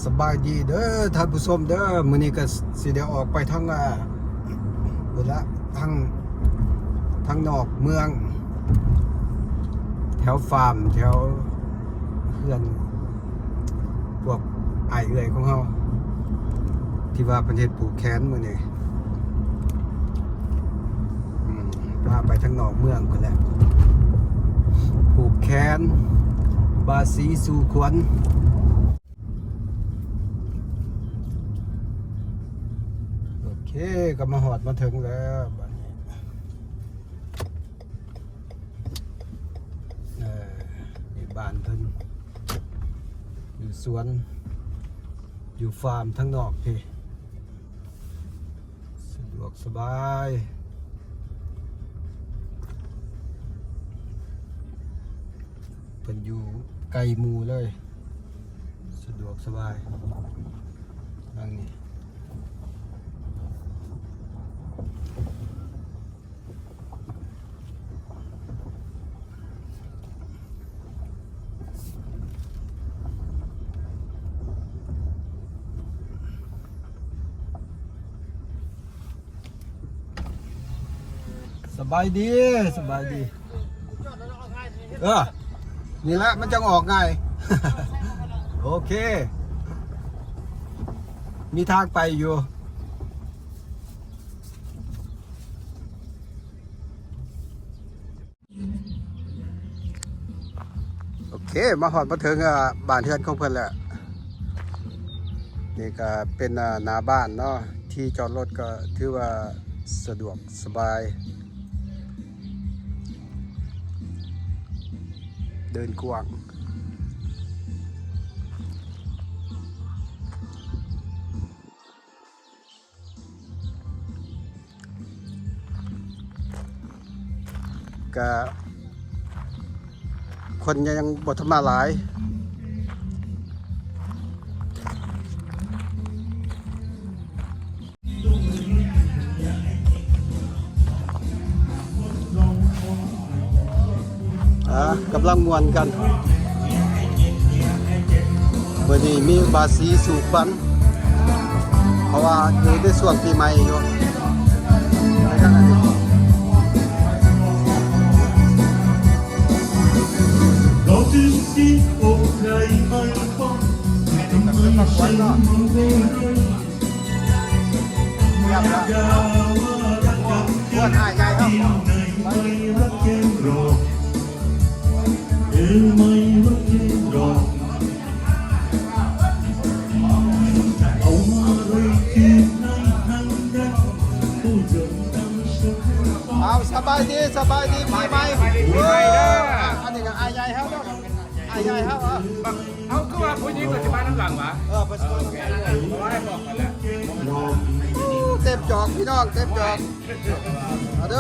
ສະບາຍດີເດີທ່ານຜູ້ຊົມເດີ ມື້ນີ້ກໍຊິໄດ້ອອກໄປທາງ ອ່າ ພຸ້ນລະ ທາງ ທາງນອກເມືອງ ແຖວຟາມ ແຖວເຮືອນພວກອ້າຍເອື້ອຍຂອງເຮົາ ທີ່ວ່າເພິ່ນເຮັດຜູກແຂນມື້ນີ້ ອືມ ພາໄປທາງນອກເມືອງພຸ້ນແຫຼະ ຜູກແຂນ ບາສີສູ່ຂວັນ. ໂອເຄ ກໍມາຮອດມາເຖິງແລ້ວບາດນີ້ ເອີ ນີ້ບ້ານເພິ່ນ ຢູ່ສວນ ຢູ່ຟາມທາງນອກພີ້ ສະດວກສະບາຍ ເພິ່ນຢູ່ໄກໝູ່ເລີຍ ສະດວກສະບາຍ ຫຼັງນີ້. ສະບາຍດີ ສະບາຍດີ ເອີ ນີ້ແຫຼະມັນຈັ່ງອອກງ່າຍ ໂອເຄ ມີທາງໄປຢູ່. ໂອເຄ ມາຮອດມາເຖິງ ອ່າ ບ້ານເຮືອນຂອງເພິ່ນແລ້ວ ນີ້ກໍເປັນ ອ່າ ໜ້າບ້ານເນາະ ທີ່ຈອດລົດກໍຖືວ່າສະດວກສະບາຍ ເດີນກວ້າງ. ກະຄົນຍັງບໍ່ທັນມາຫຼາຍ ອ່າ ກຳລັງມ່ວນກັນ ມື້ນີ້ມີບາສີສູ່ຂວັນ ເພາະວ່າຢູ່ໃນຊ່ວງປີໃໝ່ຢູ່ ເອົາ ສະບາຍດີ ສະບາຍດີປີໃໝ່ ສະບາຍດີປີໃໝ່ເດີ ອັນນີ້ກໍອ້າຍໃຫຍ່ເຮົາເນາະ ອ້າຍໃຫຍ່ເຮົາ ເອົາ ເຮົາຄືວ່າຜູ້ຍິງກໍຊິມານຳຫຼັງຫວາ ເອີ ໄປສວນ ໂອ້ ເຕັມຈອກພີ່ນ້ອງ ເຕັມຈອກ ມາເດີ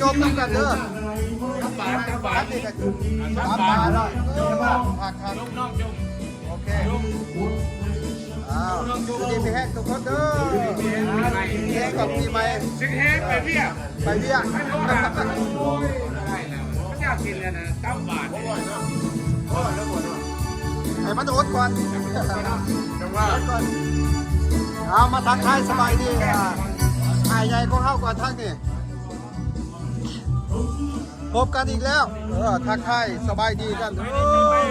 ຈົມນຳກັນເດີ ປາ ປາ ປາເນາະ ຄັກໆ ໂອເຄ ອ້າວ ຢູ່ດີມີແຮງທຸກຄົນເດີ ເຮງກັບປີໃໝ່ ເຮງ ເຮງ ໄປວຽກ ໄປວຽກ ມັນຢາກກິນແລ້ວນະ ເກົ້າບາດ ໃຫ້ມັນອົດກ່ອນ ຈັງຫວະ ເອົາ ມາທັກທາຍສະບາຍດີ ອ່າ ອ້າຍໃຫຍ່ຂອງເຮົາກ່ອນທາງນີ້ ພົບກັນອີກແລ້ວ ເອີ ທັກທາຍສະບາຍດີກັນ ເອີ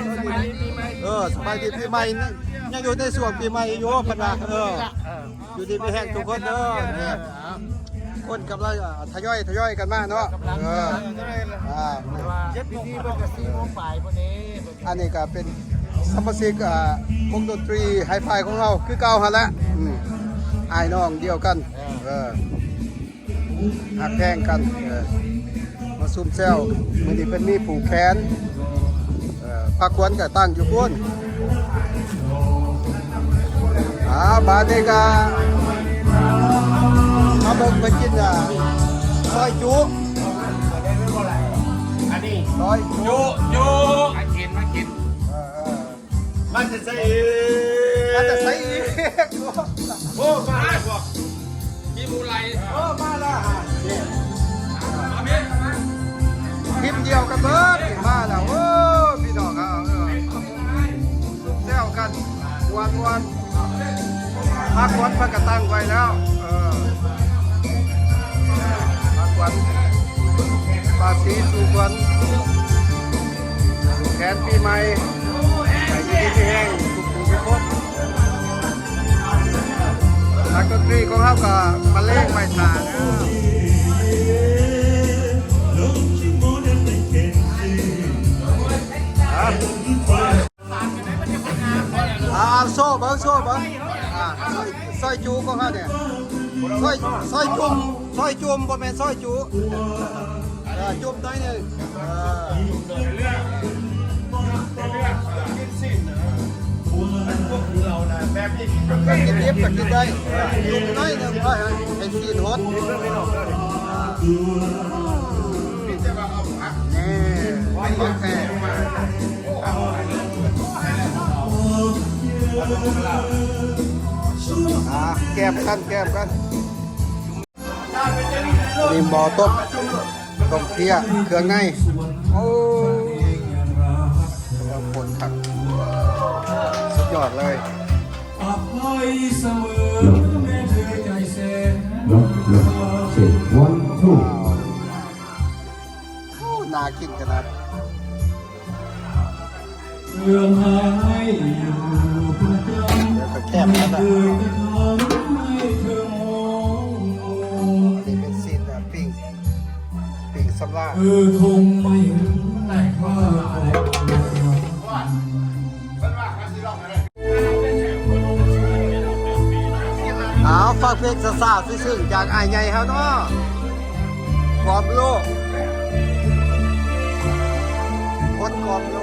ສະບາຍດີປີໃໝ່ ເອີ ສະບາຍດີປີໃໝ່ ຍັງຢູ່ໃນຊ່ວງປີໃໝ່ຢູ່ ເພິ່ນວ່າ ເອີ ຢູ່ດີມີແຮງທຸກຄົນເດີ ຄົນກຳລັງ ອ່າ ທະຍອຍ ທະຍອຍກັນມາເນາະ ເອີ ອ່າ ເຈັດໂມງ ເພິ່ນກໍສີ່ໂມງປາຍພຸ້ນເດ້ ອັນນີ້ກໍເປັນສະມາຊິກ ອ່າ ວົງດົນຕຣີໄຮຟາຍຂອງເຮົາຄືເກົ່າຫັ້ນແຫຼະ ອືມ ອ້າຍນ້ອງດຽວກັນ ເອີ ຮັກແພງກັນ ເອີ ມາຊຸມແຊວ ມື້ນີ້ເພິ່ນມີຜູກແຂນ ເອີ ພະຄວັນກໍຕັ້ງຢູ່ພຸ້ນ ອ່າ ບາດນີ້ກໍມາເບິ່ງເພິ່ນກິນ ອ່າ ຊອຍຈຸ ອັນນີ້ ຊອຍຈຸ ຈຸ ມາກິນ ມາກິນ ເອີ ເອີ ມາແຕ່ໃສອີກ ມາແຕ່ໃສອີກ ໂອ້ ມາແລ້ວບໍ່ ມີໝູ່ໄຫຼ ເອີ ມາແລ້ວ ມາເພິ່ນ ທີມດຽວກັນເບິດ ມາແລ້ວ ໂອ້ ພີ່ນ້ອງເຮົາ ເອີ ຊຸມແຊວກັນ ວັນ ວັນ ພາກວັນເພິ່ນກະຕັ້ງໄວ້ແລ້ວ ເອີ ພາກວັນ ພາສີສູ່ຂວັນ ສູ່ແຄນປີໃໝ່ ໃຫ້ຢູ່ດີມີແຮງທຸກຜູ້ທຸກຄົນ. ນັກດົນຕຣີຂອງເຮົາກະບັນເລງໄວ້ຖ້າແລ້ວ. ອ່າ ໂຊເບິ່ງ ໂຊເບິ່ງ ອ່າ ຊອຍ ຊອຍຈຸຂອງເຮົານີ້ ຊອຍ ຊອຍຈຸ່ມ ຊອຍຈຸ່ມ ບໍ່ແມ່ນຊອຍຈຸ ເອີ ຈຸ່ມໜ້ອຍໜຶ່ງ ເອີ ກິນດິບກະກິນໄດ້ ຈຸ່ມໜ້ອຍໜຶ່ງ ເອີ ໃຫ້ຊີ້ນຫົດ ອ່າ ນີ້ ຂອງແທ້ ອ່າ ແກມກັນ ແກມກັນ ນີ້ໝໍ້ຕົ້ມ ຕົ້ມເພຍ ເຄື່ອງໃນ ໂອ້ ແລ້ວຄົນຄັກ ສຸດຍອດເລີຍ. ໂອ້ ໜ້າກິນຂະໜາດ. ແລ້ວກະແຄບນັ້ນນະ ນີ້ເປັນຊີ້ນ ອ່າ ປີ້ງ ປີ້ງສຳລາ ອ້າວ ຟັງເພງຊາວໆ ຊື່ໆ ຈາກອ້າຍໃຫຍ່ເຮົາເນາະ ກອມໂລ ຄົນກອມໂລ.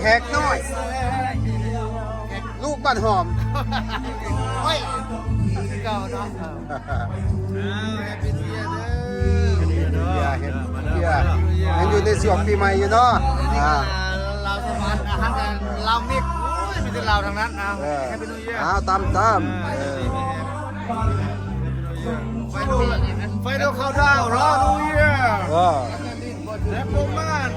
ແຂກນ້ອຍ ລູກບ້ານຫອມ ໂອ້ຍ ຄືເກົ່າເນາະ. ອ່າ Happy New Year ເດີ Happy New Year Happy New Year ຍັງຢູ່ໃນຊ່ວງປີໃໝ່ຢູ່ເນາະ ອ່າ ລາວສະຫວັນ ອ່າ ລາວມິກ ໂອ້ຍ ມີແຕ່ລາວທັງນັ້ນ ອ່າ ເອີ Happy New Year ອ້າວ ຕາມ ຕາມ ເອີ Final Countdown ລໍ New Year ເອີ ແລະ ໂປມມານ.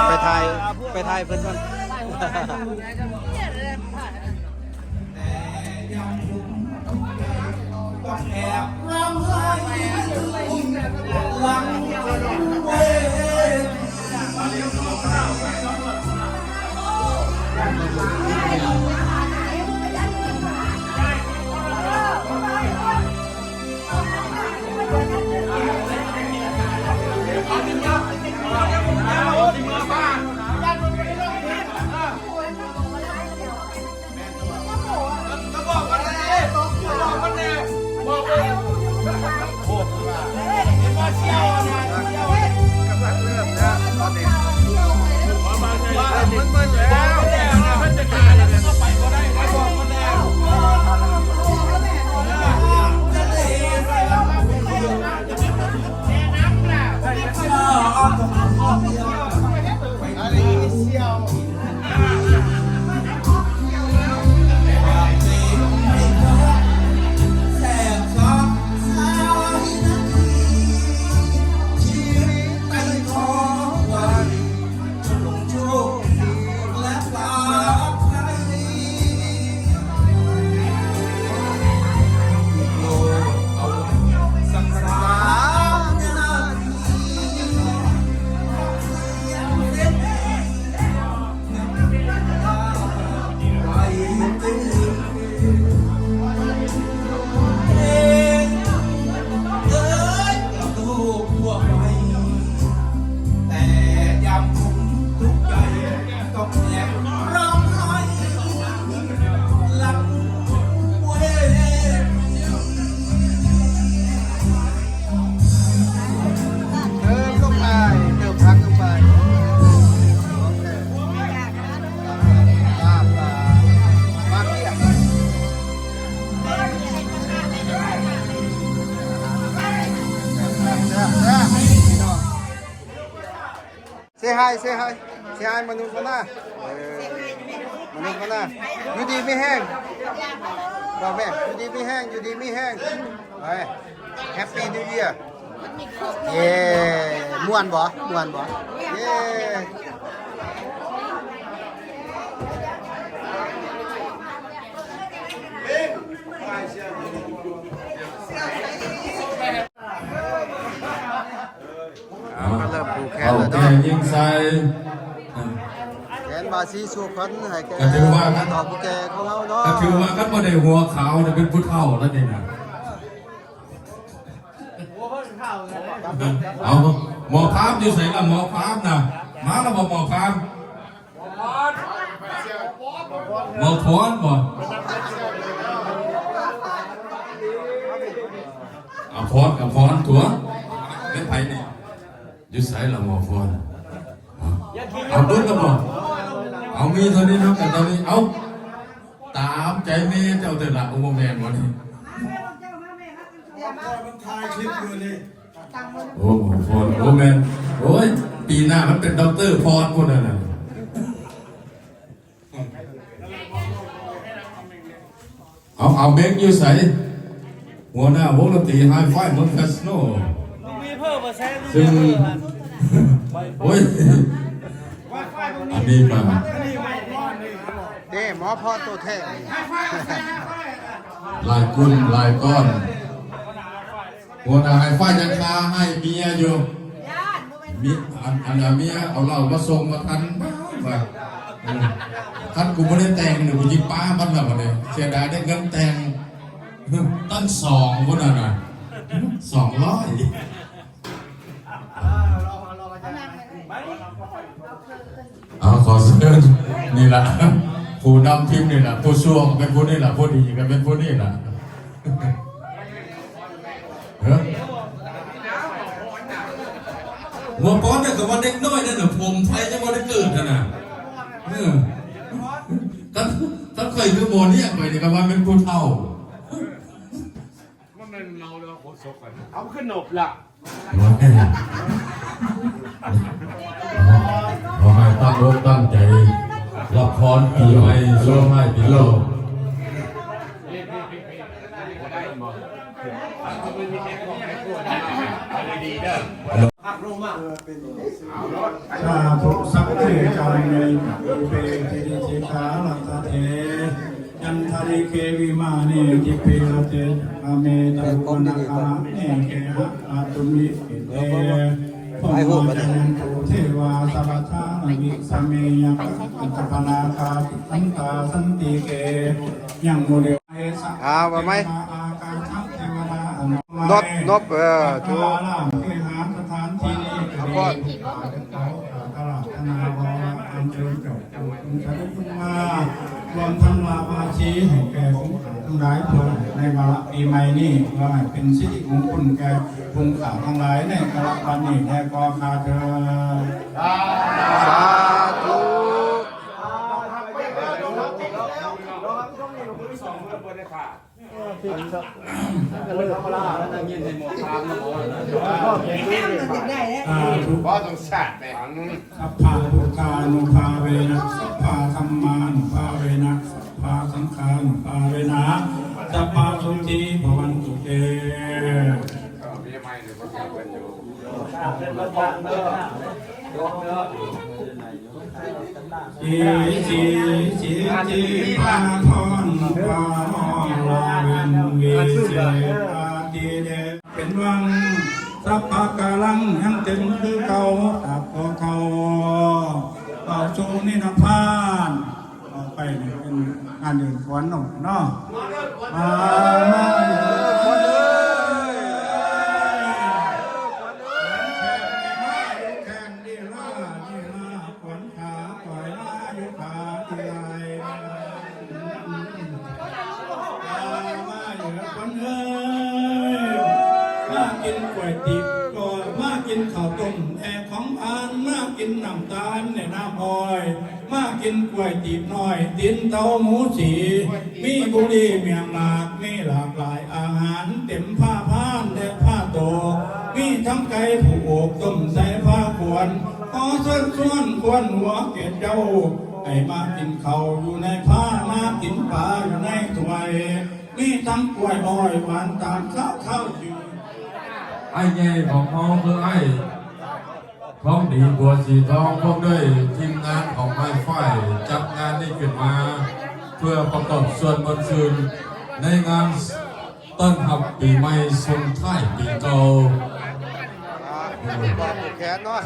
ໄປຖ່າຍ ໄປຖ່າຍເພິ່ນກ່ອນ. Say hi, say hi. Say hi ມະນຸດມະນາ ເອີ ມະນຸດມະນາ ຢູ່ດີມີແຮງ ບອກແມ່ ຢູ່ດີມີແຮງ ຢູ່ດີມີແຮງ ເອີ Happy New Year. ເຢ້ ມ່ວນບໍ່? ມ່ວນບໍ່? ເຢ້. ເອົາ ກໍເລີ່ມຜູກແຂນແລ້ວເນາະ ເຖົ້າແກ່ຍິງໃສ່ ແຂນບາສີສູ່ຂວັນໃຫ້ແກ່ ກໍຖືວ່າ ເຖົ້າຜູ້ແກ່ຂອງເຮົາເນາະ ກໍຖືວ່າຄັນບໍ່ໄດ້ຫົວຂາວນີ້ເປັນຜູ້ເຖົ້າແລ້ວນີ້ນະ. ເອົາ ໝໍພາມຢູ່ໃສລະ ໝໍພາມນະ ມາລະບໍ່ໝໍພາມ? ໝໍພອນບໍ່? ອາພອນ ອາພອນຕົວະ ແມ່ນໃຜນີ້? ຢູ່ໃສລະໝໍພອນ? ເອົາ ເອົາເບິດລະບໍ່? ເອົາ ມີເທົ່ານີ້ເນາະ ກັນເທົ່ານີ້ ເອົາ ຕາມໃຈແມ່ເຈົ້າເທື່ອລະ ໂອ ບໍ່ແມ່ນບໍ່ນີ້? ມັນຖ່າຍຄລິບຢູ່ນີ້. ໂອ້ ໂອ້ ໂອ້ ແມ່ນ ໂອ້ຍ ປີໜ້າມັນເປັນດັອກເຕີພອນພຸ້ນນະ. ເອົາ ເອົາ ເບັກຢູ່ໃສ? ຫົວໜ້າວົງດົນຕີໄຮຟາຍເມືອງແຟສໂນ ຊຶ່ງ ໂອ້ຍ ອັນນີ້ກໍ ເດ້ ໝໍພອນໂຕແທ້ ຫຼາຍກຸນຫຼາຍກ້ອນ. ຫົວໜ້າໄຮຟາຍັງຄາໃຫ້ເມຍຢູ່ ມີ ອັນ ອັນເມຍເອົາເຫຼົ້າມາສົ່ງມາທັນ ວ່າ ເອີ ຄັນກູບໍ່ໄດ້ແຕ່ງນີ້ ກູຊິປາມັນລະບັດນີ້ ເສຍດາຍໄດ້ເງິນແຕ່ງ ຕັ້ງສອງພຸ້ນນະ ສອງຮ້ອຍ. ເອົາ ຂໍເຊີນ ນີ້ລະ ຜູ້ນຳທີມນີ້ລະ ຜູ້ຊົ່ວກໍເປັນຜູ້ນີ້ລະ ຜູ້ດີກໍເປັນຜູ້ນີ້ລະ. ເອີ ຫົວປອນນັ້ນກໍວ່າເດັກນ້ອຍນັ້ນນະ ຜົມໄຟຍັງບໍ່ໄດ້ເກີດຫັ້ນນະ. ເອີ ຄັນ ຄັນຂ້ອຍຄືໝໍນຽກໄປນີ້ ກໍວ່າແມ່ນຜູ້ເຖົ້າ. ມັນແມ່ນເມົາແລ້ວໂຄສົກກັນ ເອົາຂຶ້ນນົບລະ. ຂໍໃຫ້ຕັ້ງອົກຕັ້ງໃຈ ລັບພອນປີໃໝ່ ໂຊກຮ້າຍປີເກົ່າ. ສາທຸ ສັກເຂ ກາເມ ປະປູເປ ທິຕິສິຂາລະສະເຖ ຈັນທະລິເກ ວິມານີ ທິເປ ລະເຕ ຈະຄາເມ ຕະລຸວະນະຄະມະເນ ເກຫະ ລະຕຸນວິເຄເຕ ພົມມະຈາຍັນຕຸ ເທວາ ສັບພະທານະວິສະເມ ຍັກຂະ ກັນທະປະນາຄາ ຕິສັນຕາ ສັນຕິເກ ຍັງໂມເດ ເອສະ ອ່າ ວ່າໃໝ່ ອາກາສະ ເທວະດາ ນົບ ນົບ ເອີ ຖືກ ລາມເຄຫາ ສະຖານທີ່ນີ້ ອາພອນ ເຂົາ ກາລາທະນາ ຂໍອັນເຊີນເຈົ້າ ຜູ້ຄົງສະເດັດລົງມາ ລວມທັງລາວາສີ ໃຫ້ແກ່ສົງຂາທັງຫຼາຍ ເພື່ອໃນວາລະປີໃໝ່ນີ້ ເພື່ອໃຫ້ເປັນສິລິມົງຄຸນແກ່ສົງຂາທັງຫຼາຍ ໃນກາລະບັດນີ້ແດ່ ຂໍຂ້າເທີນ. ສາທຸ. ສາທຸ ສັບພະພຸດທານຸພາເວນະ ສັບພະທຳມານຸພາເວນະ ສັບພະສັງຄານຸພາເວນະ ສັບພະໂສທີພະວັນຕຸເຕ. ເຈ ເຈ ເຈ ເຈ ພາພອນ ພາຮອນ ລາເວັນ ເວ ເສ ພາຕີເດ ເປັນຫວັງ ສັບພະກາລັງ ຍັງເຕັມຄືເກົ່າ ຕາບຂໍເຂົ້າ ເຂົ້າສູ່ນິນະພານ. ຕໍ່ໄປນີ້ເປັນງານເດີນຂວັນເນາະ ເນາະ ມາ ມາເດີນຂວັນເອີຍ ແຂ່ງລີລາ ລີລາຂວັນຂາ ປ່ອຍມາຢູ່ຂາທີ່ລາຍ ມາເດີນຂວັນເອີຍ ມາກິນກ້ວຍຕີບ ກໍມາກິນເຂົ້າຕົ້ມແດ່ຂອງຫວານ ມາກິນນ້ຳຕານແດ່ນ້ຳອ້ອຍ ມາກິນກ້ວຍຕີບນ້ອຍ ຕີນເຕົາໝູສີ ມີບຸຣີໝ້ຽງໝາກ ມີຫຼາກຫຼາຍອາຫານ ເຕັມພາພານແລະພາໂຕ ມີທັງໄກ່ຜູກໂອກ ຕົ້ມໃສ່ພາຂວນ ຂໍເຊີນຊວນຄວນຫົວແກ່ເຈົ້າ ໃຫ້ມາກິນເຂົ້າຢູ່ໃນພາ ມາກິນປາຢູ່ໃນຖ້ວຍ ມີທັງກ້ວຍອ້ອຍຫວານຕາມຊາວເຂົ້າຈືນ. ອ້າຍໃຫຍ່ຂອງເຮົາຄືອ້າຍທອງດີ ບົວສີທອງ ພ້ອມດ້ວຍທີມງານຂອງໄມຟາຍ ຈັດງານນີ້ຂຶ້ນມາ ເພື່ອປະກອບສ່ວນມ່ວນຊື່ນໃນງານ ຕ້ອນຮັບປີໃໝ່ ສົ່ງທ້າຍປີເກົ່າ.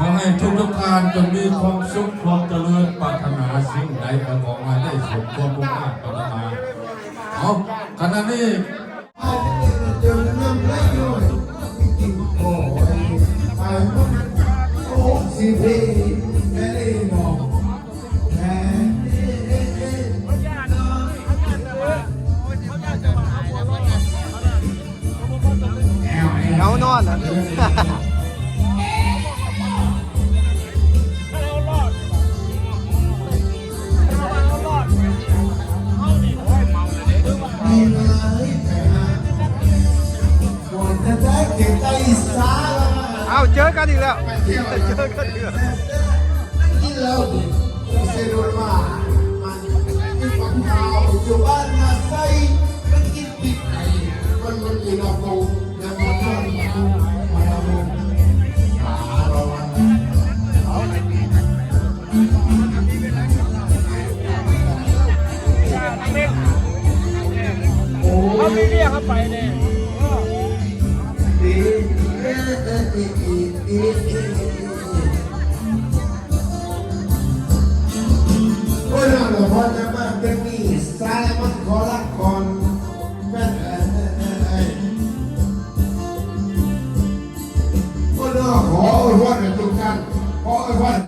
ຂໍໃຫ້ທຸກໆທ່ານຈົ່ງມີຄວາມສຸກຄວາມຈະເລີນ ປາດຖະໜາສິ່ງໃດກໍຂໍໃຫ້ໄດ້ສົມຄວາມມຸ່ງມາດປາດຖະໜາ. ເອົາ ຂະນະນີ້ ເຫງົານອນນະ. ເອົາ ເຈີກັນອີກແລ້ວ ເຈີກັນອີກແລ້ວ. ເຮົາມີວຽກ ເຮົາໄປແດ່. ໂອ້ຍ ນ້ອງລະຄອນນະບ້ານເປັນນີ້ ສາຍມັນຂໍລັກກ່ອນ. ໂອ້ຍ ນ້ອງ ຂໍອວຍພອນໃຫ້ທຸກທ່ານ ຂໍອວຍພອນ.